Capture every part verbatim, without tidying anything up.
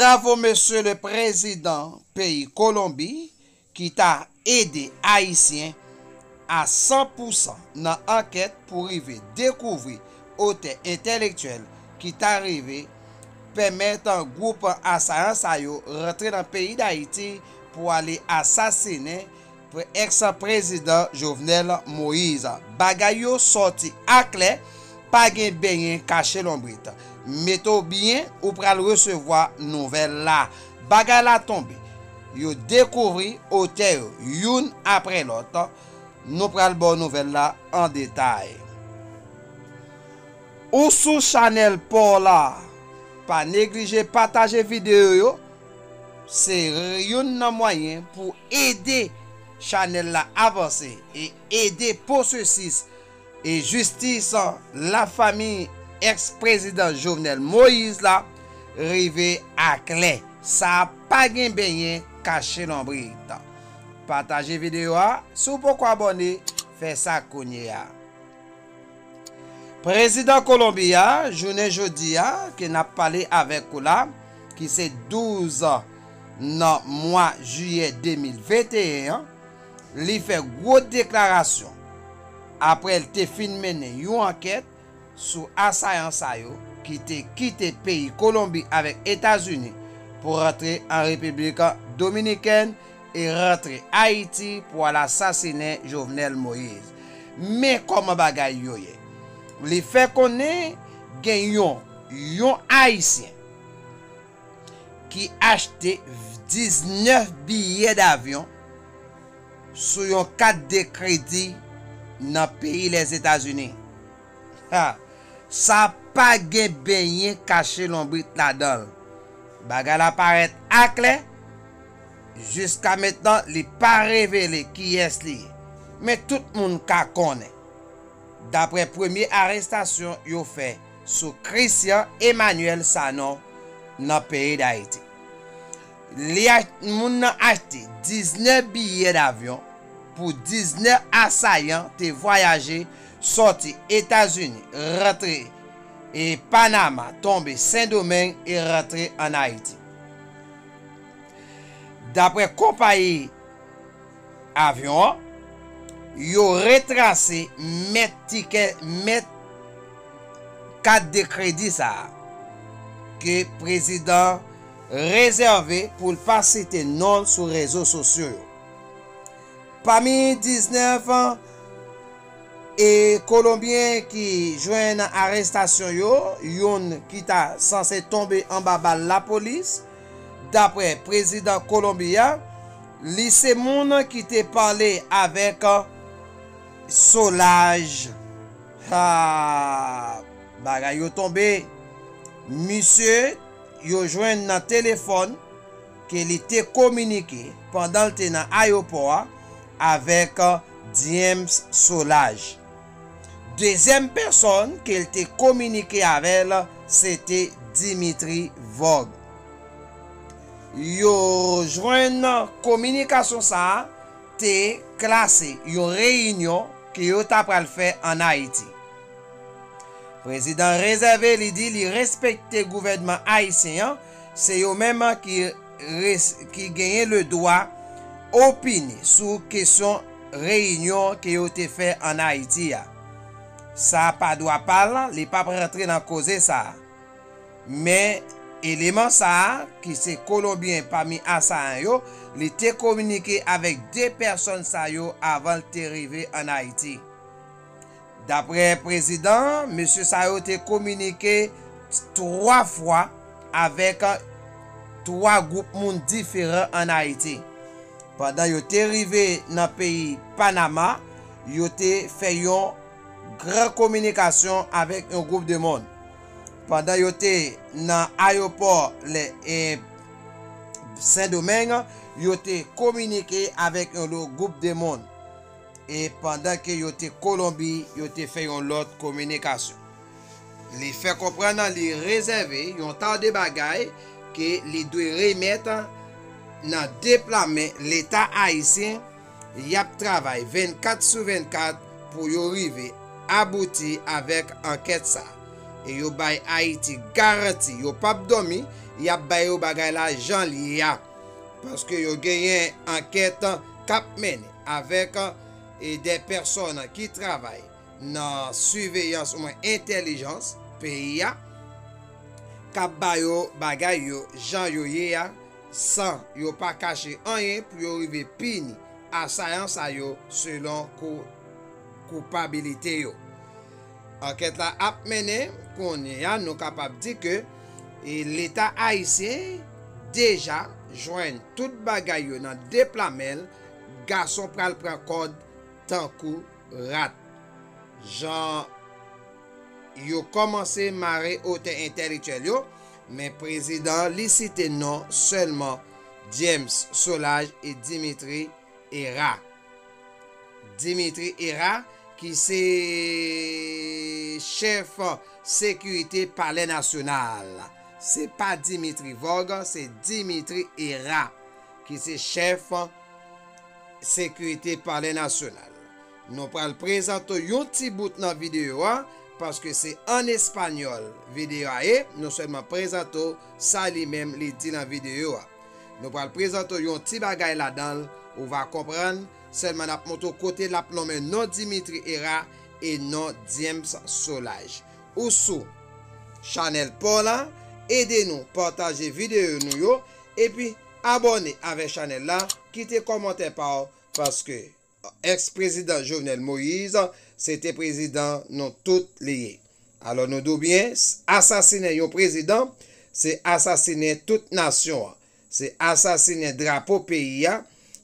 Bravo, mesye le prezidan peyi Kolonbi ki ta ede Ayisyen a san pousan nan ankèt pou rive dekouvri otè entèlektyèl ki ta rive pèmèt gwoup asayan sa yo rantre nan peyi Dayiti pou ale asasinen pre-, eks-prezidan Jovenel Moïse. Bagay yo sòti aklè, pa gen benyen kache lonbrit. Mete w byen, ou pral resevwa nouvèl la. Bagay la tonbe. Yo dekouvri otè yo, youn apre lòt. Nou pral ba w nouvèl la an detay. Ou sou chanèl pa w la, pa neglije pataje videyo yo. Se youn nan mwayen pou ede chanèl la avanse e ede pwosesis e jistis lafanmi eks-prezidan Jovenel Moïse la rive aklè. Sa pa gen benyen kache lonbrit. Pataje videyo a, si w poko abòne, fè sa kounye a. Prezidan Kolonbi a, jounen jodi a, ke n ap pale avèk ou la, ki se douz nan mwa jiyè de mil venteyen an, li fè gwo deklarasyon apre l te fin mennen yon ankèt sou asayan sa yo ki te kite peyi Kolonbi avèk Etazini pou rantre an Repiblik Dominikèn e rantre Ayiti pou al asasinen Jovenel Moïse. Men kòman bagay yo ye. Li fè konnen gen yon, yon Ayisyen ki achte diznèf biyè davyon sou yon kat de kredi nan peyi Lèzetazini. Ha, sa pa gen benyen kache lonbrit ladan l. Bagay la parèt aklè. Jiska mentnan, li pa revele kiyès li ye. Men tout moun ka konnen. Daprè premye arestasyon yo fè sou Christian Emmanuel Sanon nan peyi Dayiti. Li ach-, moun nan achte diznèf biyè davyon pou diznèf asayan te vwayaje sòti Etazini, rantre e Panama, tonbe Sendomeng e rantre ann Ayiti. Daprè konpayi avyon an, yo retrase mèt tikè, mèt kat de kredi sa a ke prezidan rezève pou l pa site non l sou rezo sosyo yo. Pami diznèf e Kolonbyen ki jwenn arestasyon yo, youn ki ta sanse tonbe anba bal lapolis, daprè prezidan Kolonbi a, li se moun ki te pale avèk Solaj. Ha! Bagay yo tonbe. Misye yo jwenn nan telefòn ke li te kominike pandan l te nan ayewopò a avèk James Solaj. Dezyèm pèsòn ke l te kominike avè l, se te Dimitri Vorbe. Yo jwenn kominikasyon sa a te klase yon reyinyon ke yo ta pral fè ann Ayiti. Prezidan rezève li di li respekte gouvènman ayisyen an, se yo menm ki res-, ki genyen ledwa opine sou kesyon reyinyon ke yo te fè ann Ayiti a. Sa pa dwa pa l, li p ap rantre nan koze sa a. Men eleman sa a, ki se Kolonbyen pami asayan yo, li te kominike avèk de pèsòn sa yo avan l te rive ann Ayiti. Daprè prezidan an, mesye sa yo te kominike twa fwa avèk twa gwoup moun diferan ann Ayiti. Pandan yo te rive nan peyi Panama, yo te fè yon gran kominikasyon avèk yon gwoup de moun. Pandan yo te nan ayewopò lè, e, Sendomeng, yo te kominike avèk yon lòt gwoup de moun. E pandan ke yo te Kolonbi, yo te fè yon lòt kominikasyon. Li fè konprann li rezève yon ta de bagay ke li dwe remèt nan de pla men Leta ayisyen. Y ap travay vennkat sou vennkat pou yo rive abouti avèk ankèt sa a. e yo bay Ayiti garanti yo p ap dòmi, y ap ba yo bagay la jan l ye a. Paske yo genyen ankèt k ap mennen avèk e de pèsòn ki travay nan siveyans oubyen entèlijans peyi a, k ap ba yo bagay yo jan yo ye a, san yo pa kache anyen pou yo rive pini asayan sa yo selon kou-, koupabilite yo. Ankèt la ap mennen, kounye a nou kapab di ke e Leta ayisyen deja jwenn tout bagay yo nan de pla men l, gason pral pran kòd tankou rat. Jan yo kòmanse mare otè entèlektyèl yo, men prezidan li site non sèlman James Solages e Dimitri Herard. Dimitri Herard, ki se chèf sekirite Palè Nasyonal. Se pa Dimitri Vorbe, se Dimitri Herard, ki se chèf sekirite Palè Nasyonal. Nou pral prezante w yon ti bout nan videyo a, paske se an espanyòl videyo a ye, nou sèlman prezante w sa li menm li di nan videyo a. Nou pral prezante w yon ti bagay ladan l, ou va konprann, sèlman n ap montre w kote l ap nonmen non Dimitri Herard e non James Solages. Ou sou chanèl pa w la, ede nou pataje videyo nou yo, epi abòne avèk chanèl la, kite kòmantè pa w, paske èks prezidan Jovenel Moïse, se te prezidan nou tout li ye. Alò nou di w byen, asasinen yon prezidan, se asasinen tout nasyon an. Se asasinen drapo peyi a,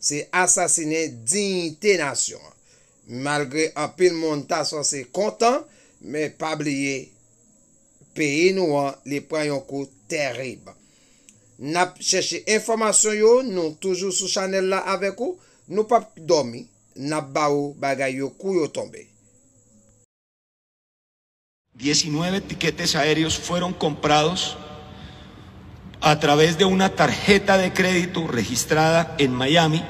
se asasinen diyite nasyon an. Malgre anpil moun ta sanse kontan, men pa bliye, peyi nou an, li pran yon kou terib. N ap chèche enfòmasyon yo, nou toujou sou chanèl la avèk ou, nou p ap dòmi, n ap ba ou bagay yo kou yo tonbe. Diecinueve tiquetes aéreos fueron comprados a través de una tarjeta de crédito registrada en Miami,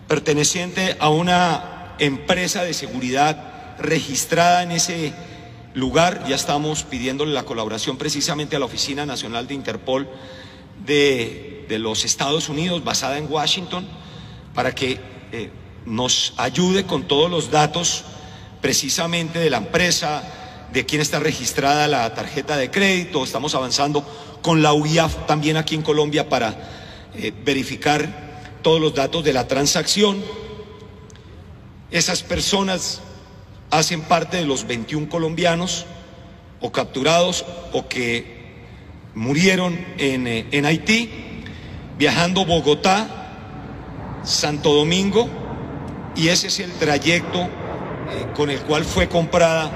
perteneciente a una empresa de seguridad registrada en ese lugar. Ya estamos pidiéndole la colaboración precisamente a la Oficina Nacional de Interpol de, de los Estados Unidos, basada en Washington, para que eh, nos ayude con todos los datos precisamente de la empresa, de quién está registrada la tarjeta de crédito. Estamos avanzando con la UIAF también aquí en Colombia para eh, verificar todos los datos de la transacción. Esas personas hacen parte de los veintiún colombianos o capturados o que murieron en, eh, en Haití, viajando Bogotá, Santo Domingo, y ese es el trayecto eh, con el cual fue comprada,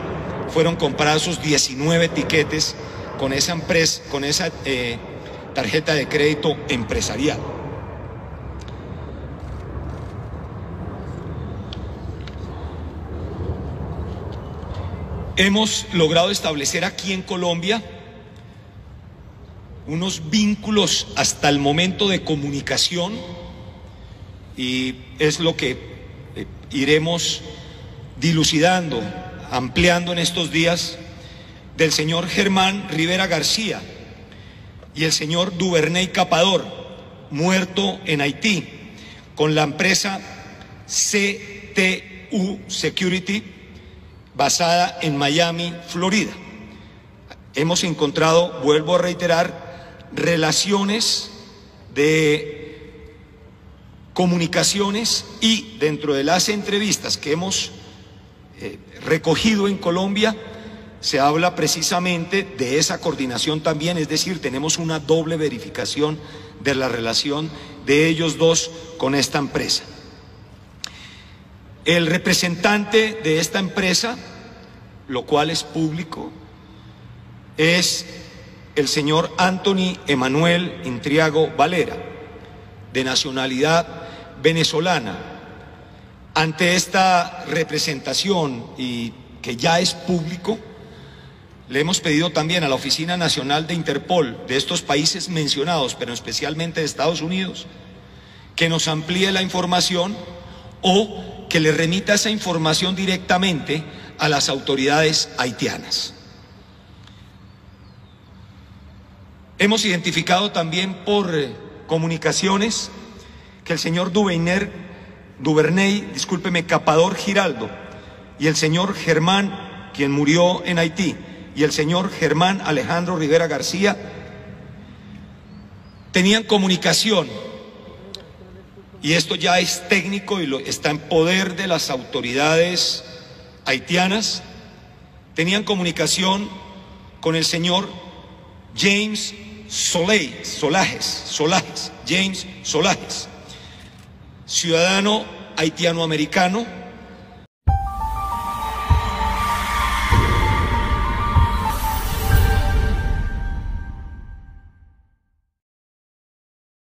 fueron comprados esos diecinueve tiquetes con esa empresa, con esa eh, tarjeta de crédito empresarial. Hemos logrado establecer aquí en Colombia unos vínculos hasta el momento de comunicación y es lo que eh, iremos dilucidando, ampliando en estos días del señor Germán Rivera García y el señor Duvernay Capador, muerto en Haití, con la empresa C T U Security, basada en Miami, Florida. Hemos encontrado, vuelvo a reiterar, relaciones de comunicaciones y dentro de las entrevistas que hemos eh, recogido en Colombia, se habla precisamente de esa coordinación también, es decir, tenemos una doble verificación de la relación de ellos dos con esta empresa. El representante de esta empresa, lo cual es público, es el señor Anthony Emanuel Intriago Valera, de nacionalidad venezolana. Ante esta representación y que ya es público, le hemos pedido también a la Oficina Nacional de Interpol de estos países mencionados, pero especialmente de Estados Unidos, que nos amplíe la información o que le remita esa información directamente a las autoridades haitianas. Hemos identificado también por eh, comunicaciones que el señor Duveiner, Duvernay, discúlpeme, Capador Giraldo y el señor Germán, quien murió en Haití, y el señor Germán Alejandro Rivera García tenían comunicación, y esto ya es técnico y lo, está en poder de las autoridades haitianas, tenían comunicación con el señor James Soleil, Solages, Solages, James Solages, ciudadano haitiano-americano,